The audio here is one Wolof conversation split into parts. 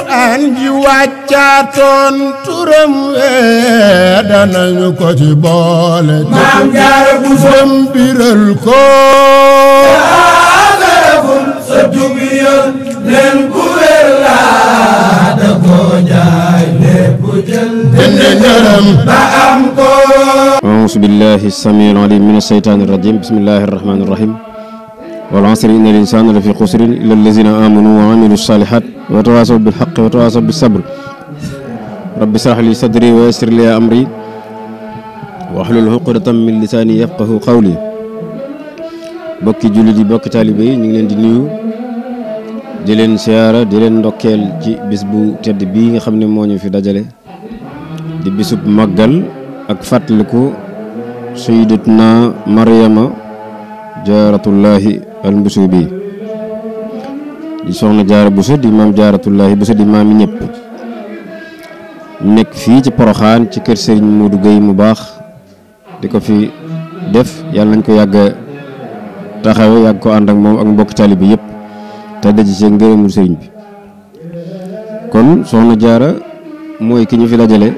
alquran ji wàccaatoon turam danañu ko ci boole Maam Jaara Buso dem biral ko agaragul sa jubiyoon leen bu wér laa da ko jaay lépp jël dende ngërëm ba am ko أعوذ بالله السميع العليم من الشيطان الرجيم بسم الله الرحمن الرحيم والعصر إن الإنسان لفي خسر إلا الذين آمنوا وعملوا الصالحات وتواصوا بالحق وتواصوا بالصبر رب اشرح لي صدري ويسر لي أمري واحلل عقدة من لساني يفقهوا قولي bokki jullit yi bokki taalibe yi ñu ngi leen di nuyu di leen siyaara di leen ndokkeel ci bis bu tedd bii nga xam ne moo ñu fi dajale di bisub màggal ak fàttaliku sayyidatuna Maryama jaaratullahi al-Busubi di soxna jaara Buso di maam jaaratullahi Buso di maam yi ñëpp nekk fii ci Poroxaan ci kër Serigne Modou Gueye mu baax di ko fi def yàlla nañ ko yàgg taxawe yàgg ko ànd ak moom ak mbokk taalibe yëpp te daji ci ngërëmul sëriñ bi kon soxna jaara mooy ki ñu fi dajale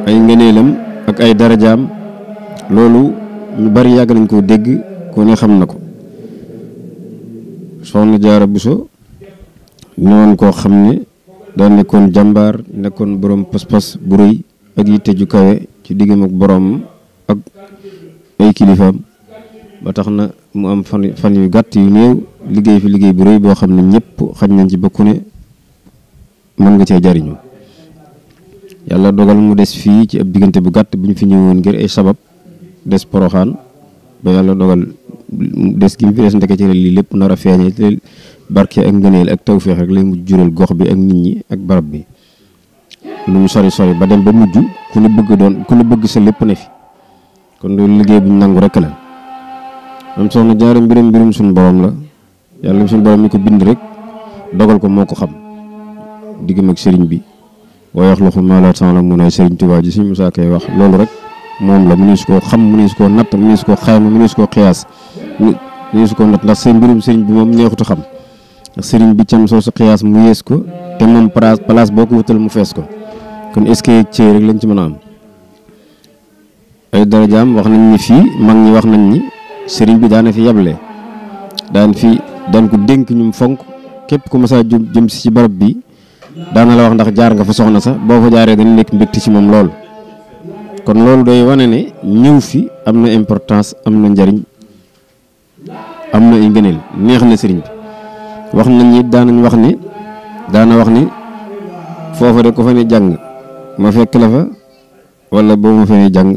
ay ngëneelam ak ay darajaam loolu ñu bari yàgg nañ koo dégg ku ne xam na ko soxna jaara Buso ñëwoon koo xam ne daa nekkoon jàmbaar nekkoon borom pas-pas bu rëy ak yitte ju kawe ci diggam ak borom ak ay kilifaam ba tax na mu am fan yu gàtt yu néew liggéey fi liggéey bu rëy boo xam ne ñëpp xaj nañ ci bokku ne mën nga cee jariñu yàlla dogal mu des fii ci ab diggante bu gàtt bu ñu fi ñëwoon ngir ay sabab des Poroxaan ba yàlla dogal des gi mu fi des ndeke ci lii lépp nar a feeñee te barke ak ngëneel ak tawféex rek lay mujj jural gox bi ak nit ñi ak barab bi lu mu sori sori ba dem ba mujj ku ne bëgg sa lépp ne fi kon loolu liggéey bu ñu nangu rek la am soxna jaara mbirum suñu borom la yàlla suñu borom mi ko bind rek dogal ko moo ko xam diggam ak sëriñ bi wa yaxluqu maa laa ta'lamuun ay sëriñ Tuubaa ji suñu Musaa Kay wax loolu rek moom la mënees koo xam mënees koo natt mënees koo xayma mënees koo xiyaas mënees koo natt ndax seen mbirum sëriñ bi moom neexut a xam ndax sëriñ bi cam soo sa xiyaas mu yees ko te moom place boo ko wutal mu fees ko kon est-ce que ci rek lañ ci mën a am ay darajaam wax nañ ni fii mag ñi wax nañ ni sëriñ bi daana fi yable daan ko dénk ñum fonk képp ku mësa jëm si ci barab bi daana la wax ndax jaar nga fa soxna sax boo fa jaaree dañu nekk mbégte ci moom lool kon loolu day wane ne ñëw fi am na importance am na njariñ am na ay ngëneel neex na sëriñ bi wax nañ ni daana wax ni foofa de ko fa ne jàng ma fekk la fa wala boo ma fa ne jàng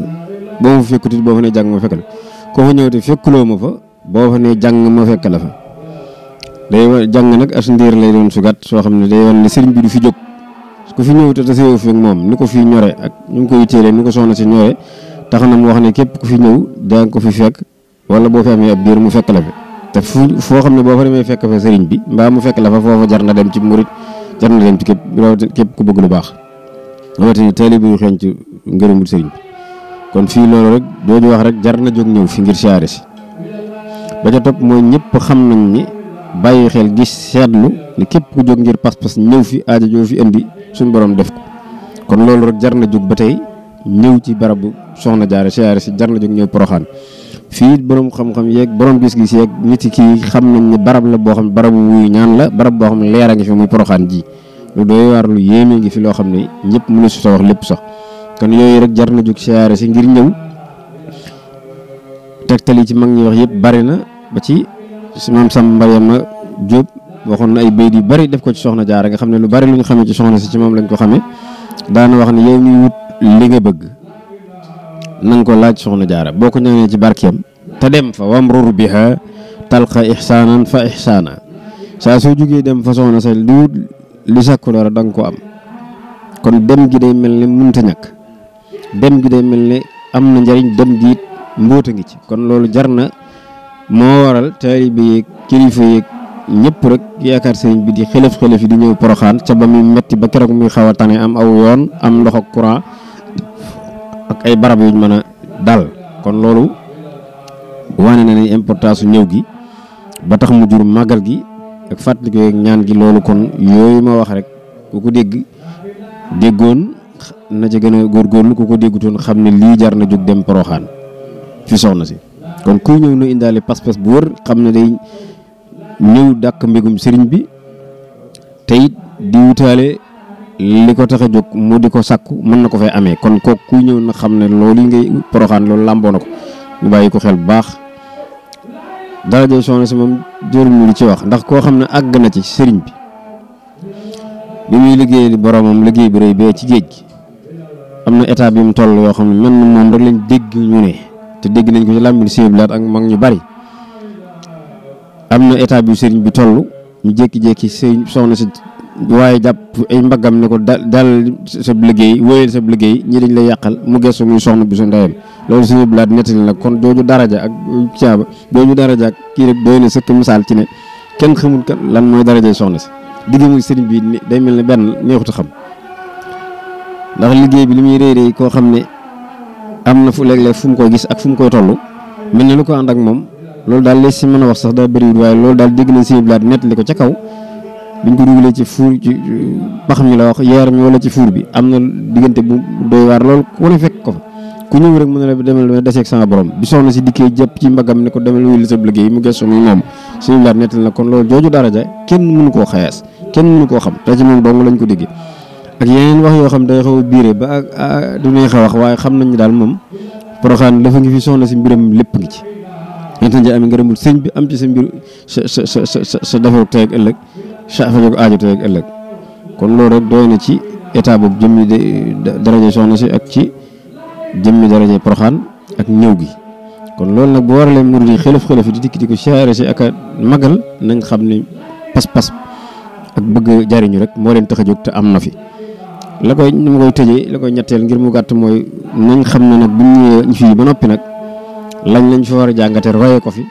boo ma fa fekkutit boo fa ne jàng ma fekk la koo fa ñëw te fekkuloo ma fa boo fa ne jàng ma fekk la fa day jàng nag as ndiir lay doon su gàtt soo xam ne day wan ne sëriñ bi du fi jóg ku fi ñëw te tasewu fi ak moom ni ko fi ñore ak ñu ngi koy téelee ni ko soxna si ñore tax na mu wax ne képp ku fi ñëw daa ko fi fekk wala boo fi amee ab diir mu fekk la fi te foo xam ne boo fa demee fekk fa sëriñ bi mbaa mu fekk la fa foofa jar na dem ci murit jar na dem ci képp ku bëgg lu baax rawatina taalibe yu xeeñ ci ngërëmul sëriñ bi kon fii loolu rek dooñu wax rek jar na jóg ñëw fi ngir siyaare si ba ca topp mooy ñëpp xam nañ ni bàyyi xel gis seetlu ni képp ku jóg ngir pas-pas ñëw fi aaja joo fi indi suñu borom def ko kon loolu rek jar na jóg ba tey ñëw ci barabu soxna jaare siyaare si jar na jóg ñëw Poroxaan fii borom xam-xam yeeg borom gis-gis yeeg nit kii xam nañ ni barab la boo xam ne barabu wuyu ñaan la barab boo xam ne leer a ngi fi muy Poroxaan ji lu doy waar lu yéeme ngi fi loo xam ne ñëpp mënu si sa wax lépp sax kon yooyu rek jar na jóg siyaare si ngir ñëw tegtal yi ci mag ñi wax yëpp bari na ba ci maam Samba Mariama Jóob waxoon na ay bayt yu bari def ko ci soxna jaara nga xam ne lu bari lu ñu xamee ci soxna si ci moom lañ ko xamee daana wax ne yow ñuy wut li nga bëgg na nga ko laaj soxna jaara boo ko ñaanee ci barkeem te dem fa wamrur biha talqa ihsaanan fa ihsaana saa soo jógee dem fa soxna sa di wut li sàkku dara da nga ko am kon dem gi day mel ne mënta ñàkk dem gi day mel ne am na njariñ dem gi it mbóota ngi ci kon loolu jar na moo waral taalibe yeeg kilifa yeeg ñëpp rek yaakaar sëriñ bi di xelef yi di ñëw Poroxaan ca ba muy metti ba keroog muy xaw a tane am aw yoon am ndox ak courant ak ay barab yuñ mën a dal kon loolu wane na ne importance su ñëw gi ba tax mu jur màggal gi ak fàttali ko ak ñaan gi loolu kon yooyu ma wax rek ku ko déggoon na ca gën a góorgóorlu ku ko déggutoon xam ne lii jar na jóg dem Poroxaan fi soxna si kon kuy ñëw na indaale pas-pas bu wër xam ne day ñëw dàkk mbégum sëriñ bi te it di wutaale li ko tax a jóg mu di ko sàkku mën na ko fay amee kon kooku kuy ñëw na xam ne loolu yi ngay Poroxaan loolu làmboo na ko ñu bàyyi ko xel bu baax daraja soxna si moom jërul ñu li ci wax ndax koo xam ne àgg na ci sëriñ bi muy liggéey li boromam liggéey bi rëy bee ci géej gi am na état bi mu toll yoo xam ne mel na moom rek lañ dégg ñu ne te dégg nañ ko ci làmbil sieblaat ak mag ñu bari am na état bi sëriñ bi toll ñu jékki-jékki sëriñ soxna si waaye jàpp ay mbaggam ne ko dal sa liggéey wóoyal sa liggéey ñi dañ lay yàqal mu gestu muy soxna bi su ndeyam loolu sieblaat nettali nag kon jooju daraja ak caaba jooju daraja ak kii rek doy na sëkk misaal ci ne kenn xamul lan mooy daraja soxna si digg muy sëriñ bi day mel ne benn neexut a xam ndax liggéey bi li muy réy koo xam ne am na fu léeg-léeg fu mu koy gis ak fu mu koy toll mel ne lu ko ànd ak moom loolu daal lees si mën a wax sax daa bëriwul waaye loolu daal dégg nañ sëriñ bi nettali ko ca kaw biñ ko dugalee ci fuur ci pax mi la wax yeer mi wala ci fuur bi am na diggante bu doy waar loolu ku ne fekk ko fa ku ñëw rek mën na la demal deseeg sama borom bi soxna si dikkee jàpp ci mbagam ne ko demal wéyal sa liggéey mu gëstu muy moom sëriñ bi nettali na kon loolu jooju daraja kenn mënu koo xayaas kenn mënu koo xam te ci moom dong lañ ko déggee ak yeneen wax yoo xam day xaw a biire ba du neex a wax waaye xam nañu daal moom Poroxaan dafa ngi fi soxna si mbiram lépp ngi ci ñeenta nja amee ngërëmul sëñ bi am ci sa mbir sa defaru tey ak ëllëg sa fa jóg aajo tey ak ëllëg kon loolu rek doy na ci état boobu jëmmi daraje soxna si ak ci jëmmi daraje Poroxaan ak ñëw gi kon loolu nag bu waralee murid yi xelaf di dikk di ko siyaare si ak a magal nañ xam ne pas-pas ak bëgg jariñu rek moo leen tax a jóg te am na fi la koy ni ma koy tëjee la koy ñetteel ngir mu gàtt mooy nañ xam ne nag bu ñu ñëwee fii ba noppi nag lañ fa war a jàngate roye ko fi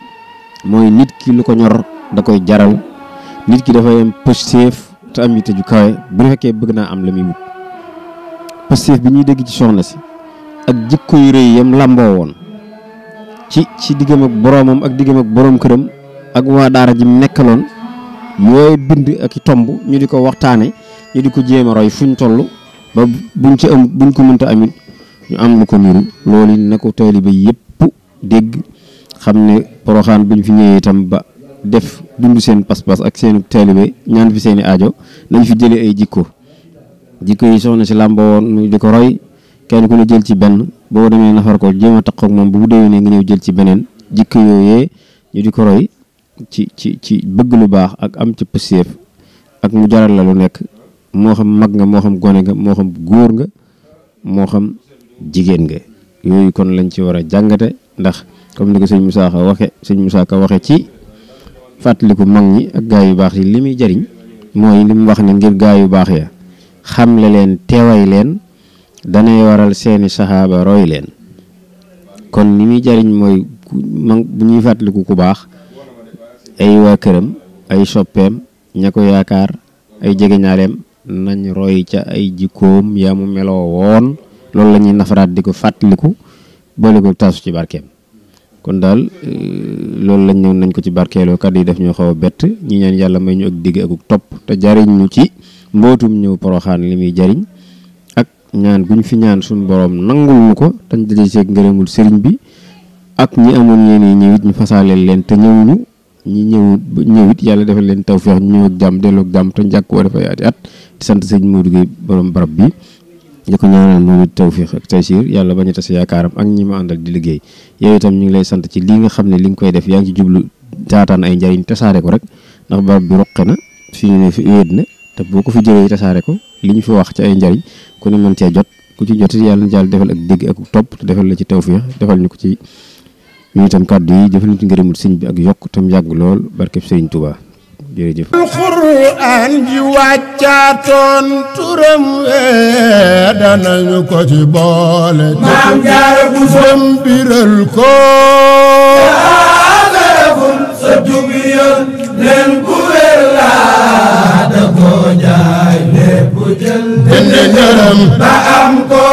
mooy nit ki lu ko ñor da koy jaral nit ki dafay am positif te am yitte ju kawe bu fekkee bëgg naa am la muy wut positif bi ñuy dégg ci soxna si ak jikko yu rëy yam làmboo woon ci diggam ak boroomam ak diggam ak boroom këram ak waa daara ji mu nekkaloon yooyu bind ak i tomb ñu di ko waxtaane ñu di ko jéem a roy fuñ toll ba buñ ko mënta amit ñu am lu ko niru loolu na ko taalibe yëpp dégg xam ne Poroxaan buñ fi ñëwee itam ba def dund seen pas-pas ak seen taalibe ñaan fi seeni aajo nañ fi jëlee ay jikko yi soxna si làmboo woon ñu di ko roy kenn ku ne jël ci benn boo demee nafar ko jéem a taqoo ak moom bu déwénee nga ñëw jël ci beneen jikko yooyee ñu di ko roy ci bëgg lu baax ak am ci pëseef ak mu jaral la lu nekk moo xam mag nga moo xam gone nga moo xam góor nga moo xam jigéen nga yooyu kon lañ ci war a jàngate ndax comme ni ko sëñ Moussa Ka waxe ci fàttaliku mag ñi ak gaa yu baax yi li muy jariñ mooy li mu wax ne ngir gaa yu baax ya xamle leen teeway leen danay waral seeni saxaaba roy leen kon li muy jariñ mooy bu ñuy fàttaliku ku baax ay waa këram ay soppeem ña ko yaakaar ay jegeñaaleem nañ roy ca ay jikkoom yaa mu meloo woon loolu la ñuy nafaraat di ko fàttaliku boole ko taasu ci barkeem kon daal loolu lañ ñëw nañ ko ci barkeeloo kàddu yi def ñoo xaw a bett ñi ñaan yàlla may ñu ak digg ak topp te jariñ ñu ci mbootum ñëw Poroxaan li muy jariñ ak ñaan guñ fi ñaan suñu borom nangul ñu ko dañ daje seeg ngërëmul sëriñ bi ak ñi amoon yéen ñëwit ñu fasaaleel leen te ñëwuñu ñi ñëwit yàlla defal leen tawfeex ñu ñëw ak jàmm delloo ak jàmm te njàkk woo dafay ati at di sant sëñ Modou Gueye borom barab bi di ko ñaanal moom it tawfeex ak taysiir yàlla bañ a tas yaakaaram ak ñi ma àndal di liggéey yow itam ñu ngi lay sant ci lii nga xam ne li nga koy def yaa ngi ci jublu taataan ay njariñ tasaare ko rek ndax barab bi roqe na fii ne fi wéet na te boo ko fi jëlee tasaare ko li ñu fi wax ci ay njariñ ku ne mën cee jot ku ci jotit yàlla na jàll defal ak dégg ak topp te defal la ci tawfeex defal ñu ko ci ñu itam kàddu yi defal ñu ci ngërëmul sëñ bi ak yokk tam yàgg lool barkeb Sëriñ Tuubaa jërëjëf alxuraan ji wàccaatoon turam danañu ko ci boole Maam Jaara Buso biral ko agaragul sa jubiyoon leen bu wér laa da ko jaay lépp jël dende ngërëm ba am ko